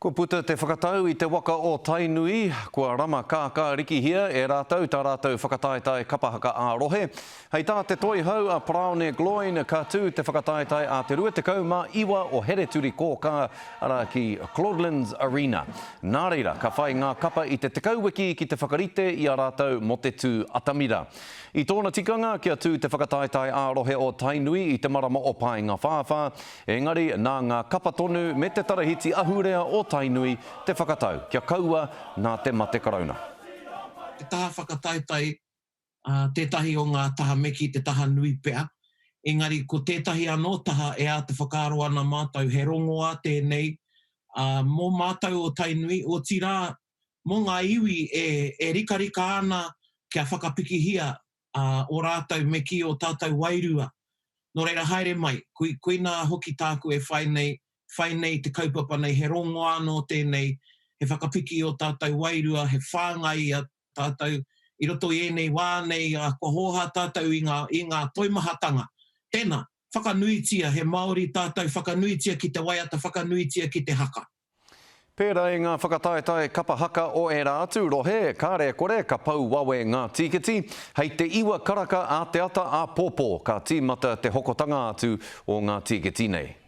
Kua puta te whakatau i te waka o Tainui, kua rama kākārikihia e rātou tā rātou whakataetae kapa haka ā-rohe. Hei tā te toihau a Paraone Gloyne, ka tū te whakataetae ā te 29 o Hereturikōkā, arā ki Claudelands Arena. Nā reira, ka whai ngā kapa i te 10 wiki ki te whakarite i a rātou mō te tū atamira. I tōna tikanga kia tū te whakataetae ā-rohe o Tainui i te marama o Paengawhāwhā, Engari, nā ngā kapa tonu me te tarahiti ahurea o Tainui te whakatau kia kaua nā te mate karauna. Te taha whakataetae, tētahi o ngā taha me kī te taha nui pea, engari ko tētahi anō taha e āta whakaaro ana mātou he rongoā tēnei mō mātou o Tainui, otirā mō ngā iwi e rikarika ana kia whakapikihia ā, ō rātou me kī ō tātou wairua. Nō reira haere mai, kui, koinā hoki tāku e whai nei, whai nei te kaupapa nei, he rongoā anō tēnei, he whakapiki i ō tātou wairua, he whāngai i a tātou i roto i ēnei wā nei, ā, kua hōhā tātou i ngā, i ngā toimahatanga. Tēnā, whakanuitia, he Māori tātou, whakanuitia ki te waiata, whakanuitia ki te haka. Pērā i ngā whakataetae kapa haka o ērā atu rohe, kāre e kore ka pau wawe ngā tīketi. Hei te iwa karaka a te ata āpōpō ka tīmata te hokotanga atu o ngā tīketi nei.